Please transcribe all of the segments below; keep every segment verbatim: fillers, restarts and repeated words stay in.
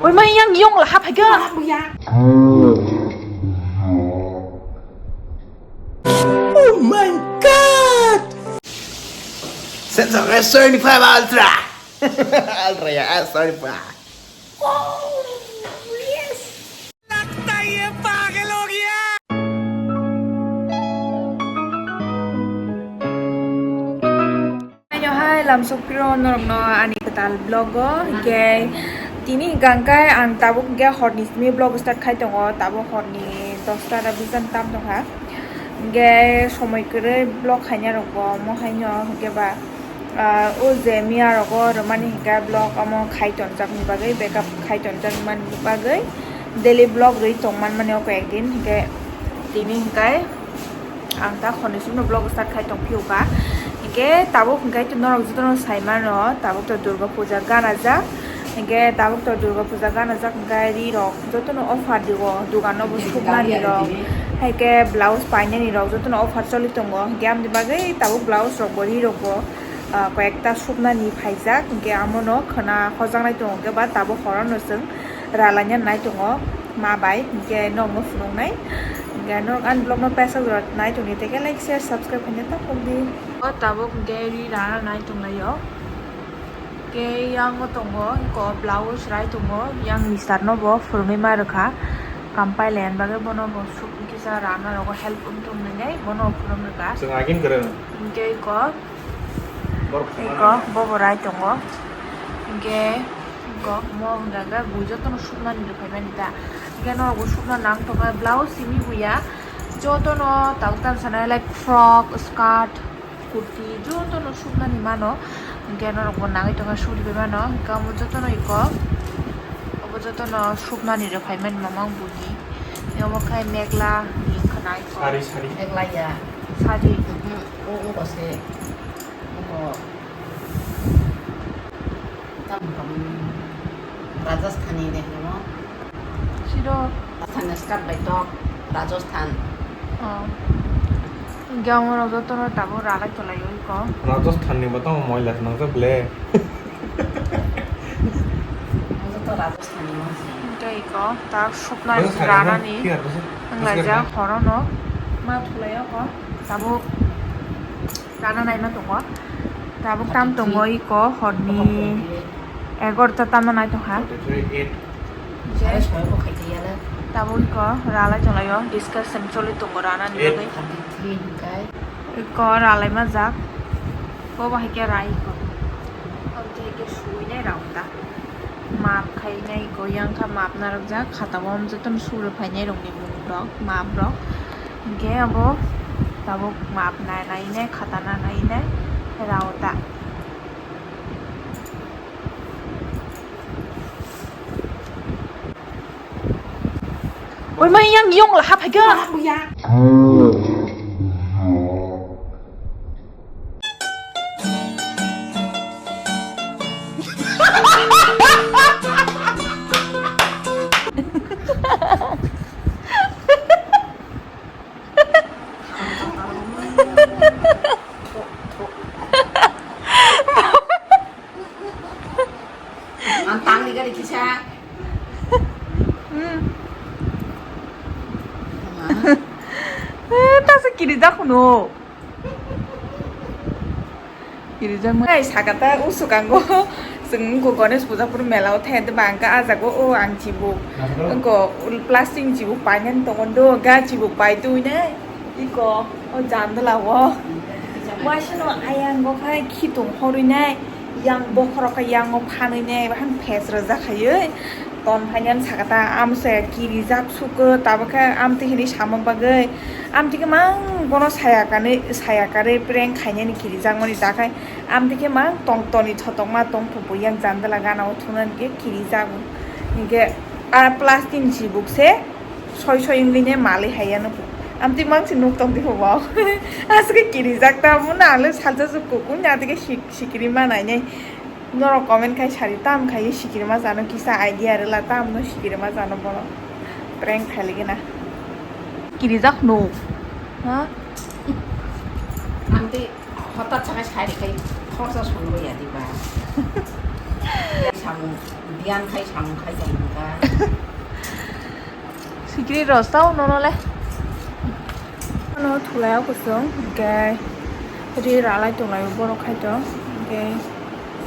Oi, mai yang yong lah, hap hai ka? Oh my God! Samsung S twenty-five Ultra. Ultra ya, S twenty-five. Oh, yes. Ayo hai, lamsok piro norokno ani kwtal vlog o, hingke tini hingka hingke ang tabuk hingke horni simi vlog start khai tongo, tabuk horni dosta da bijan tam tongkha, hingke somoi kwrwi vlog khaina rokbo omo haino hingke ba, ah, o je miya rogo rwmani hingke vlog omo khai tonjakni bagwi, backup khai tonjakmani bagwi daily vlog rwi tongman mani o koi ekdin hingke tini hingke. Ang ta khorni simi no vlog start khai tong phiyo ba. Hingke tabuk hingke norok jotono sai mano, tabuk to Durga Puja gana jak. Hingke tabuk to Durga Puja gana jak hingke ri rok jotono offer digo, dugan no bo suknani rok. Haike blouse painani rok jotono offer choli tongo. Hingke amni bagwi tabuk blouse rok bo ri rok bo, ah, koi ekta suknani phaijak. Hingke amo no khwna hojaknai tongo hingke ba tabuk horo no chwng ralaina nai tongo ma bai, hingke nokno phunuknai. Hingke norok ani vlog no paisa jora nai tongdi, tei khe like, share, subscribe khaina ta pokdi. O tabuk hingke ri rana nai tonglaio. Hingke yango tongo, iko blouse rai tongo, yang mister no bo phurungwi ma rwkha. Kampai laiya bagwi bono bo suk kisa rana rogo help wng thung nai, bono phurung rwkha. Chwng agin kwrwng. Hingke iko Eko, bobo rai tongo. Hingke, eko, mo hingka khe bui jotono suknani rwphaimani ta. Hingke norokbo sukna nang tongkha, blouse simi buya. Jotono tabuk tamo sanai like frock, skirt, kurti, jotono suknani mano. Hingke norokbo nangwi tongkha, suripai mano. Hingke omo jotono eko, obo jotono suknani rwphaimani mamang buini. Omo khe megla, hingkha na eko. Sari, sari. Megla ya. Sari. Mhm. O, o, bose. Abo tam kam Rajasthani de hino. Siro. Rajasthani skat bai tok Rajasthan. Oh. Hingke amo rok jotono tabuk ralai tolai oi ko. Rajasthan ni bo tamo moila swnamjak ble. Amo joto Rajasthan ni mo. Hingke iko tak suknai rana ni. Wnglaijak horono ma thulai o ko. Tabuk. Rana naima tongo. Tabuk tam tongo iko horni egarota tamna nai tongkha. Tabuk iko ralai tonglaio, discussion choli tongo rana ni bagwi. Iko ralai majak. Bo bahai khe rai iko. Omo hai khe suinai rao ta. Maap khainai ko yang kha maap narwkjak, khata o jotono suri phainai rokni mung rok, maap rok. Hingke abo tabuk maap nai nai nai khata na nai nai rao ta. Oi, mai yang yong lah, hap hai ka? Ang tangni gari kisa. Hmm. Eh, ta se kiri jak no. Kirijak ma-, hai sakata o swkango chwng wngkha Ganesh Puja phuru mela o thai, hwnkhe ba hwnkhe ah jaga o ang chibuk wngkha plastic ni chibuk painani tongo do, ga chibuk pai twi nai iko o jandala o waisa no ayang o khai khitung horwi nai yang bokhorok khe yang o phanwi nai bahai phes rwjak khaiwi. Ton phainani sakata amse kirijak suko tabukhe amtwi hinwi samung bagwi amtwi khe mang bono saya kanwi saya karwi prank khainani kirijakmani dakhai amtwi khe mang tong toni thotokma tong phupu yang jandala gana o thunani khe kirijak hinkhe a plastic ni chibuk se soi soi wngwi ne malwi haiya nukho amtwi mang se nuk tongtwi phubo aswk khe kirijak ta muna ale salsa suk kuku nya twi khe sikiri manai nai. Norok comment khai sari tam khai sikirma jano kisa idea rwla tam no sikirma jano bono prank khailigi na. Kirijak no. Ha? Ang tei hotat sakai sari khai khorsa songwi ya diba. Samung Yan khai samung khai samung ba. Sikiri rostau nono le. Ano thulai o kusung, hingke ri ralai tonglaio borok khai to, hingke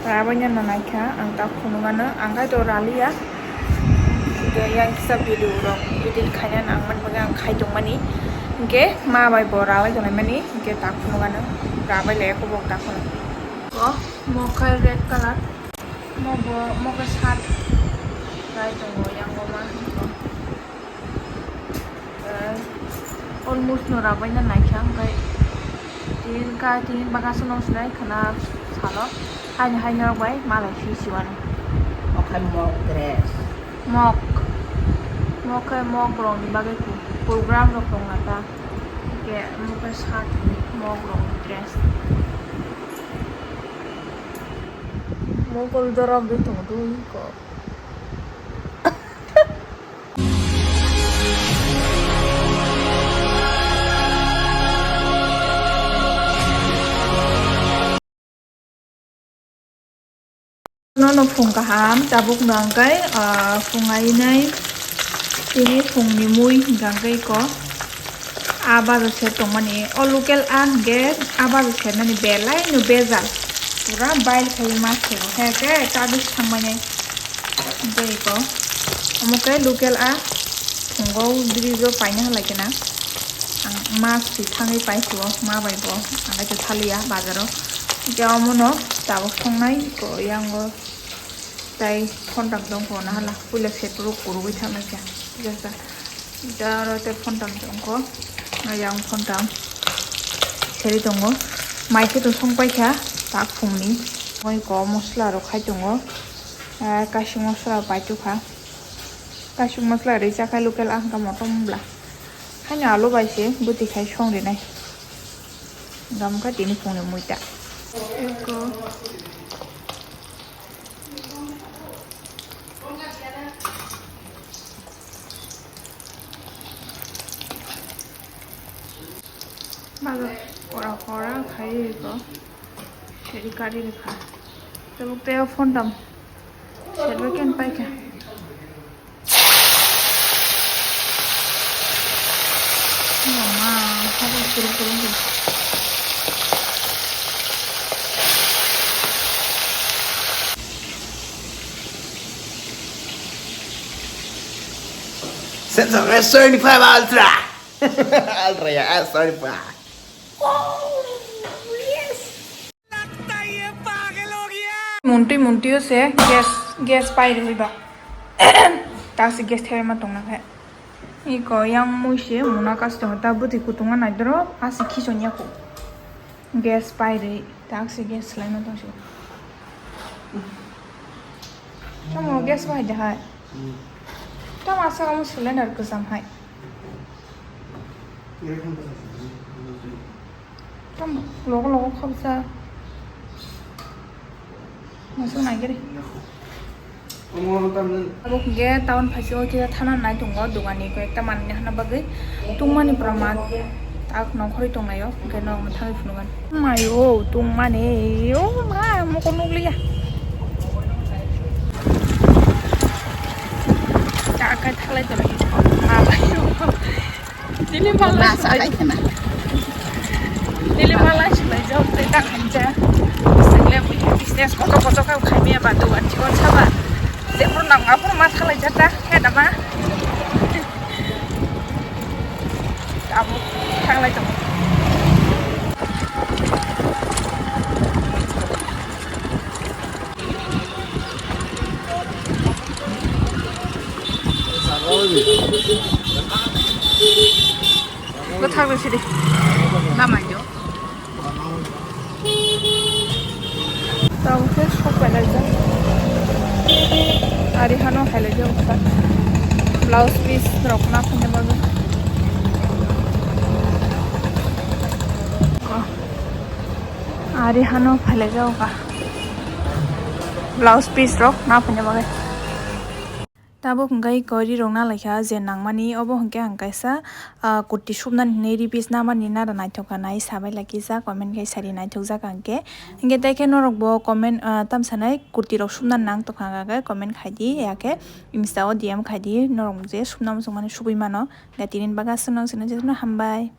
rabaina no naikha ang tak phunukgano, ang khai to raliya, hingke yang kisa video rok edit khaina nangmani bagwi ang khai tongmani, hingke ma bai bo ralai tonglaimani, hingke tak phunukgano rabai laiya kubuk tak phunuk. O, mo khai red colour. Mo bo, mo khe sat rai tongo, yang bo ma hwn ko. Eh, almost no rabai na naikha, hwnkhe tin ka, tin baka se nong sinai khana salo. Haino, haino rok bai malai si siwani. Okhai mok dress. Mok. Mok khe mok rok ni bagwi program rok tong na ta. Hwnkhe mo khe sat ni mok rok ni dress. Mokol dorok de tong dui ko. Nono phung kaham tabuk no hwnkhe, ah, phung ainai tini phung ni mui hwnkha hwnkhe ko. A bajo ser tongmani, o local a hwnkhe a bajo sernani belai no bejal, pura bail khai ma sero, he khe ta bisi thangmani tei ko. Omo khe local a phungo bridge o paina halai khe na, ang ma si thangwi pai sio ma bai bo, ang khe thaliya bazar o, hwnkhe omo no tabuk thongnai ko yango. Tai phontam tongkho nahala, puila set rok kwrwgwi thangnaikha, jasa. Da aro tei phontam tongkho, ayang phontam seri tongo. Mai khe to songpaikha tak phungni. Moi ko mosla rok khai tongo, ah, kaising mosla rok paitokha. Kaising mosla rwi chakhai local ang kha motom bwla. Haino alu bai se bwtwi khai song rinai. Gamkha tini phungni muita. Eko. Bago kora kora khai ko. Seri kari rikha. Tabuk tei o phontam. Serbo ken paikha. Mama, habo kurung kurung kurung. Samsung S twenty-five Ultra. Ultra ya, S twenty-five. Oh, yes. Muntui muntui o se gas, gas pai rwi ba. Ta se gas thai ma tong na khe. Iko yang mui se muna kasto ta bwtwi kutung a nai doro a se khichon ya ko. Gas pai rwi ta se gas lai ma tong se. Tamo gas pai da hai. Tamo asa kamu cylinder kwcham hai. Tam logo logo khobsa. Masuk naikhe de. Abo hwnkhe town phaisio kisa thana nai tongo, dogan ni koi ekta manwi hana bagwi tungmani pura ma tak nongkhorwi tonglaio, hwnkhe norokno thangwi phunugan. Maio tungmani, o ma, mokol nukliya. Chakha thalai tonglaio. Nini mala na sulai. Sakai khna. Nini mala sulai jok tei ta khainja. Sile business koto koto kau khaimia ba dogan chikon saba. Jepur nang apur ma thalai jata he dama. Abu thalai tong. Bwthak rw sidi. Lama yo. Tamo khe sok pelaijak. Ari hano hailaijak bwsa. Blouse piece rok na phunukmani bagwi. Ari hano phailaijak kha. Blouse piece rok na phunukmani bagwi. Tabuk hwnkhe kwrwi rok nalaikha je nangmani, obo hwnkhe ang kaisa, ah, kurti supnani hinwi ripis namani nara naithok kha nai sabai lakijak, comment khai sari naithokjak ang khe. Hwnkhe tei khe norokbo comment, ah, tamsanai kurti rok supna nang tongkha hwnkhe comment khai di, ya khe Insta o D M khai di, norok je supna muchungmani supui mano. Hwnkhe tini bagwi aswk no, aswk no, je no hambai.